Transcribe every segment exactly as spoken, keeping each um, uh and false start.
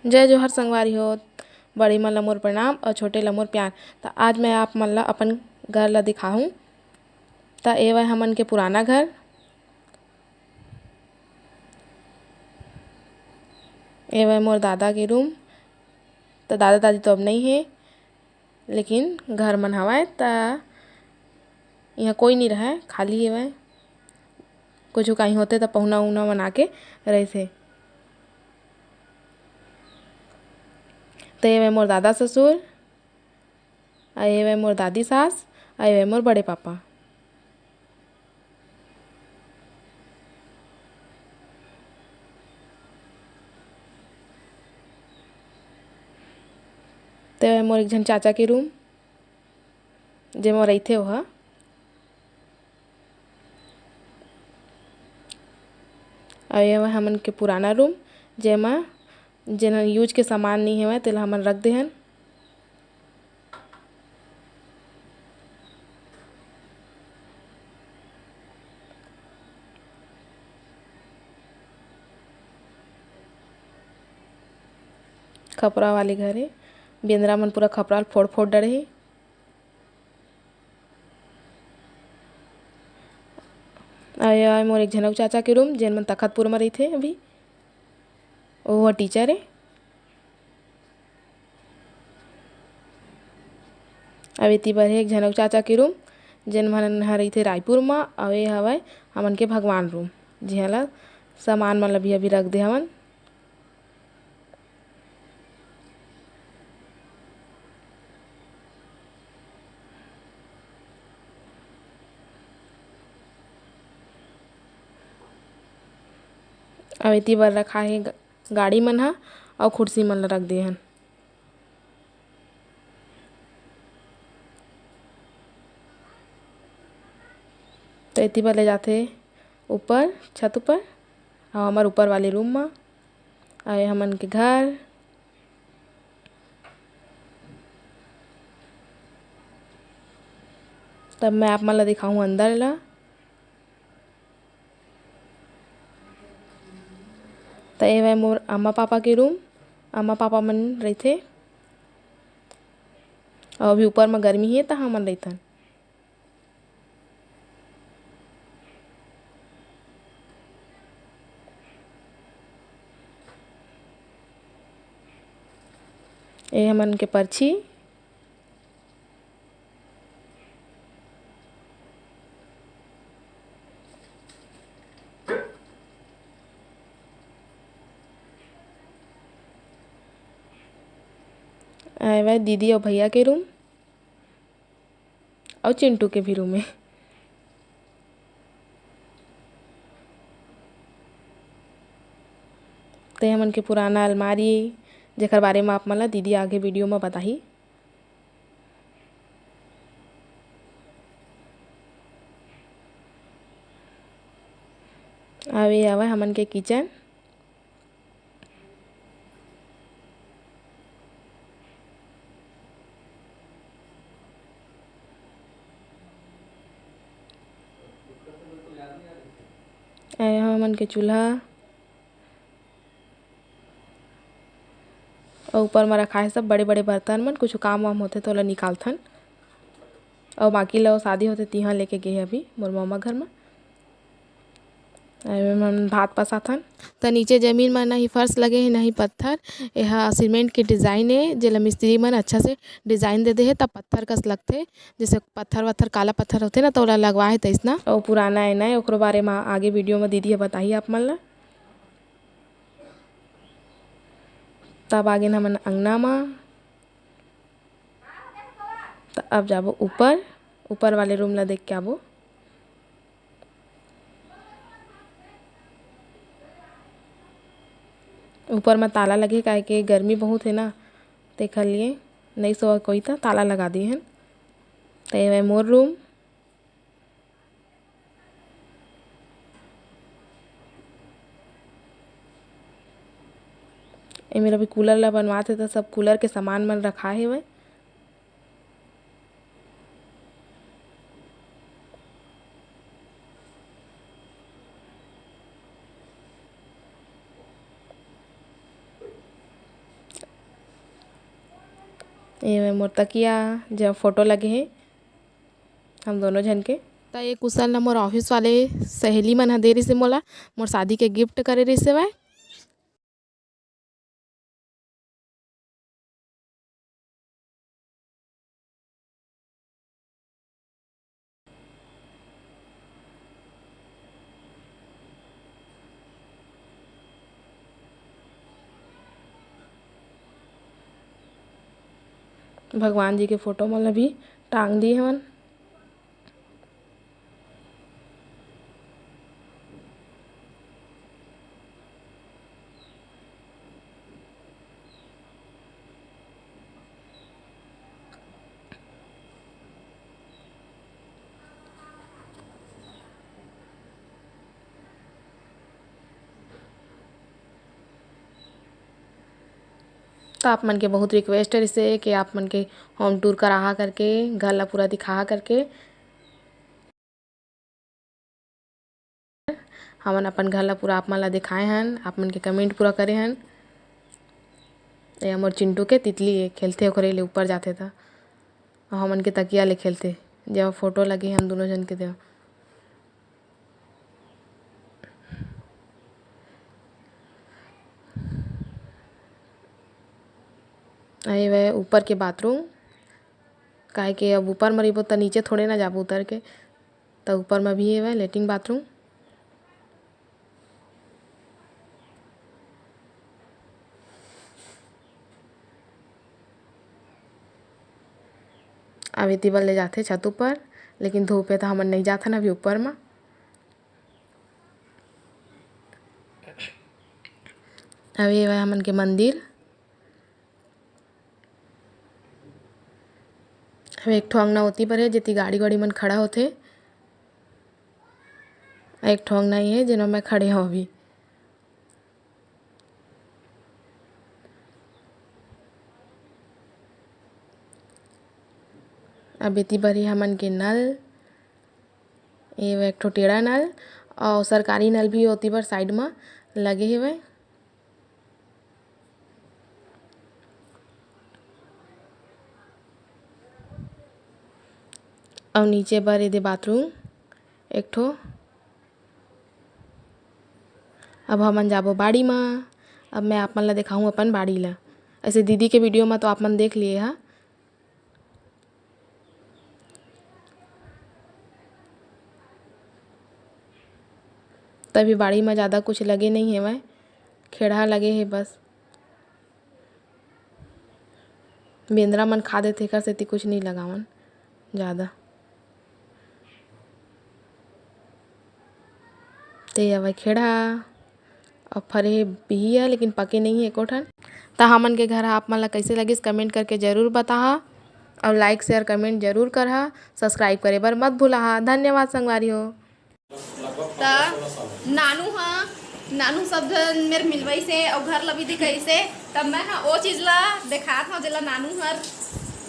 जय जोहार संगवारी हो, बड़े मन ला मोर प्रणाम अउ छोटे ला मोर प्यार। त आज मैं आप मन ला अपन घर ला दिखाहूँ। त ए वय हमन के पुराना घर, ए वय मोर दादा के रूम। त दादा दादी तो अब नई हे, लेकिन घर मन हवय, त इहाँ कोई नइ रहय, खाली हवय। कुछु काहीं होथे, त पहुना उहुना मन आके रहिथे। त ये हवय मोर दादा ससुर, अउ ये हवय मोर दादी सास, अउ ये हवय मोर बड़े पापा। ते मोर एक झन चाचा के रूम, जेमा रहिथे ओहा। अउ ये हमन के पुराना रूम, जेमा जेन यूज के सामान नइ हेवय, तेला हमन रख देहन। खपरा वाले घर हे, बेंदरा मन पूरा खपरा ल फोड़ फोड़ डरे हे। अउ ये मोर एक झन अउ चाचा के रूम, जेन मन तखतपुर म रहिथे अभी, ओहो टीचर हे। अउ एती बर हे एक झन अउ चाचा के रूम, जेन मन ह रहिथे रायपुर म। अउ ये हवय हमन के भगवान रूम, जिहां ला सामान मन ला भी अभी रख दे हवन। अउ एती बर रखा हे ग-, गाड़ी मन ह अउ खुर्सी मन ल रख दे हन। त एती बर ले जाथे ऊपर, छत ऊपर, अउ हमर ऊपर वाले रूम म। अउ ये हमन के घर। तब मैं आप मन ल दिखाहूँ अंदर ल। त ए हवय मोर अम्मा पापा के रूम। अम्मा पापा मन रहिथे। अउ अभी ऊपर म गर्मी हे, त हमन रहिथन। ए हमन के परछी। आए वाए दीदी अउ भैया के रूम। अउ चिंटू के भी रूम हे। ते हमन के पुराना अलमारी, जेकर बारे म आप मन ला दीदी आगे वीडियो म बताही। अउ ये हवय हमन के किचन। ए हमन के चूल्हा अउ ऊपर म रखाए सब बड़े-बड़े बर्तन मन, कुछु काम वाम होथे त ओला निकालथन। अउ बाकी ल शादी होथे तिहां लेके गे हे अभी मोर ममा घर म। अउ एमे हमन भात पसाथन। त नीचे जमीन म ना ही फर्श लगे हे, ना ही पत्थर। एहा सीमेंट के डिजाइन ए, जेला मिस्त्री मन अच्छा से डिजाइन दे दे हे, त पत्थर कस लगथे। जैसे पत्थर वत्थर, काला पत्थर होथे ना, त ओला लगवा हे तइसना। अउ पुराना ए ना, ओकरो बारे म आगे वीडियो म दीदी ह बताही आप मन ला। तब आगे हमन अंगना म। त अब जाबो ऊपर, ऊपर वाले रूम ला देख के आबो। ऊपर म ताला लगे हे, काहे के गर्मी बहुत हे ना, तेखर लिए नइ सोवय कोई, त ताला लगा दे हन। त ये हवय मोर रूम। ए मेर अभी कूलर ला बनवात हे, त सब कूलर के सामान मन रखा हेवय। ये मोर तकिया, जब फोटो लगे हे हम दोनों झन के। त ये कुशन ल मोर ऑफिस वाले सहेली मन ह दे रिहिस हे मोला, मोर शादी के गिफ्ट करे रिहिस हवय। भगवान जी के फोटो मन ल भी टांग दिए हवन। त आप मन के बहुत रिक्वेस्ट रिहिसे कि आप मन के होम टूर कराहा करके, घर ला पूरा दिखाहा करके। हमन अपन घर ला पूरा आप मन ला दिखाए हन, आप मन के कमेंट पूरा करे हन। ये मोर चिंटू के तितली ए, खेलथे ओकरे ले ऊपर जाथे त, अउ हमन के तकिया ले खेलथे। जब फोटो लगे हम दोनों झन के देव। ये वय ऊपर के बाथरूम, काहे कि अब ऊपर म रहिबो त नीचे थोड़े ना जाबो उतर के, त ऊपर म भी ये वय लेटरिन बाथरूम। अब एती बर ले जाथे छत ऊपर, लेकिन धूप हे त हमन नइ जाथन अभी ऊपर म। अब ये वय हमन के मंदिर। अब एक ठो अंगना ओती बर हे, जेती गाड़ी वाड़ी मन खड़ा होथे। एक ठो अंगना ये हे, जेन म मैं खड़े हंव अभी। अब एती बर हे हमन के नल, ये एक ठो टेढ़ा नल, अउ सरकारी नल भी ओती बर साइड म लगे हेवय। अउ नीचे बर एदे बाथरूम एक ठो। अब हमन जाबो बाड़ी म। अब मैं आप मन ला देखाहूँ अपन बाड़ी ला। ऐसे दीदी के वीडियो म तो आप मन देख लिए हा। तभी बाड़ी म ज़्यादा कुछ लगे नइ हेवय, खेड़हा लगे हे बस। बेंदरा मन खा देथे, एकर सेती कुछ नइ लगावन ज़्यादा। ते अवय खेड़हा, अउ फरे बिही हे, लेकिन पके नइ हे एको ठन। त हमन के घर ह आप मन ला कइसे लगिस, कमेंट करके जरूर बताहा, अउ लाइक, शेयर, कमेंट जरूर करहा, सब्सक्राइब करे बर मत भूलाहा। धन्यवाद संगवारी हो। त नानू ह, नानू सब झन मेर मिलवाइस हे अउ घर ल भी दिखाइस हे, त मैं ह ओ चीज ल देखात हव जेला नानू हर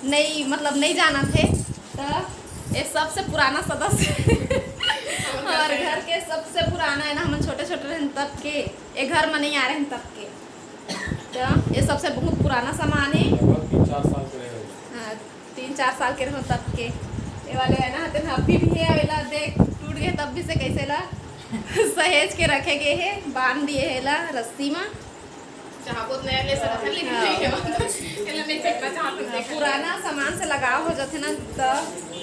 नइ, मतलब नइ जानत हे। त ये सबसे पुराना सदस्य हमर घर के सबसे पुराना हे ना, हमन छोटे छोटे रहन तब के, ए घर म नइ आ रहन तब के। त ये सबसे बहुत पुराना सामान हे। लगभग तीन चार साल के रहे होंगे। हाँ, तीन चार साल के रहो तब के। ये वाले हे ना, तेन अभी भी हे, एला देख, टूट गए तब भी से कैसे ला सहेज के रखे गए हे, बांध दिए हे ला रस्सी मा। चाहबो त नया ले सकत हन, लेकिन हाँ। नइ लेवत। एला नइ फेंकना चाहत हन, देख। पुराना सामान से लगाव हो जाथे ना, त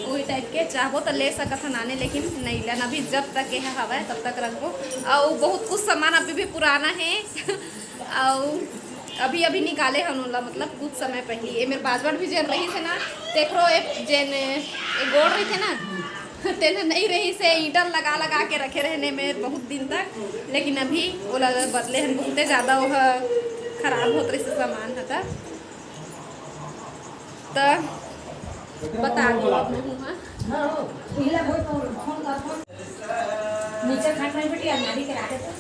वही टाइप के चाहबो त ले सकत हन आने, लेकिन नइ लेन। अभी जब तक ये हवय, तब तक रखबो। अउ बहुत कुछ सामान अभी भी पुराना हे। अउ अभी, अभी निकाले हन ओला, मतलब कुछ समय पहिली। ए मेर बाजवट भी जेन रहिस हे ना, तेखरो ए जेन ए गोड़ रहिथे ना, तेन ह नइ रहिस हे, ईंटा लगा लगा के रखे रहने में बहुत दिन तक, लेकिन अभी ओला बदले हन, बहुते ज़्यादा ओह खराब होत रहिस हे सामान ह त। त बता दो अब महू ह। नीचे खाट नहीं बेटी, अलमारी के आगे तो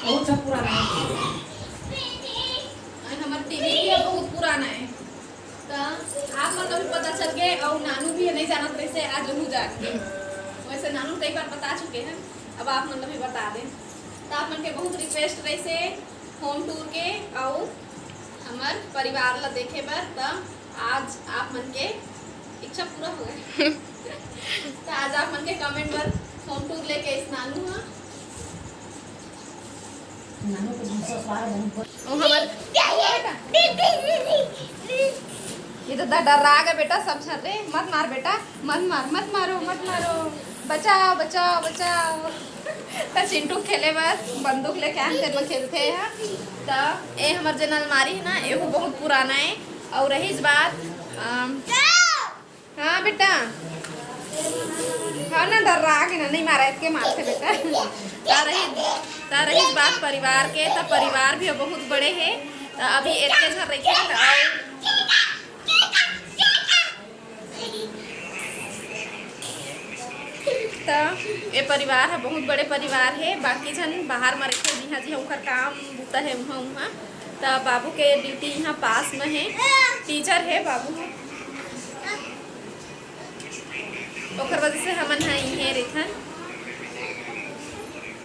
बहुत सब पुराना है। अरे, हमर टीवी भी है, बहुत पुराना है। त आप मन ला भी पता चल गए, अउ नानू भी नहीं जानत रहिस हे, आज ओहू जान गए। वैसे नानू कई बार बता चुके हैं, अब आप मन ला भी बता दें। त आप मन के बहुत रिक्वेस्ट रहिस हे होम टूर के, अउ हमर परिवार ला देखे बर, त आज आप मन के इच्छा पूरा हो गए। त आज आप मन के कमेंट बर होम टूर लेके इस नानू हा। नानू के ससुराल बहुत बड़। ओ हमर ये तो द-, डर्रा गे बेटा, सब झन रे, मत मार बेटा, मत मार, मत मारो, मत मारो, बचाओ, बचाओ, बचाओ। त चिंटू खेले बर बंदूक लेके आए, तेन म खेलथे ह। त ए हमर जेन अलमारी है ना, एहू बहुत पुराना है। और रहीस बात, अम, हाँ बेटा, हाँ ना, डर्रा गे ना, नहीं मारा, इतके मारथे बेटा। त रही, त रहीस बात परिवार के, त परिवार भी बहुत बड़े है। त अभी इतके झन रहिथे, त त ये परिवार ह बहुत बड़े परिवार हे। बाकी झन बाहर म रहिथे, जिहाँ जिहाँ ओकर काम बूता हे उहाँ उहाँ। त बाबू के ड्यूटी इहाँ पास म हे, टीचर हे बाबू ह, ओकर वजह से हमन ह इहें रहिथन।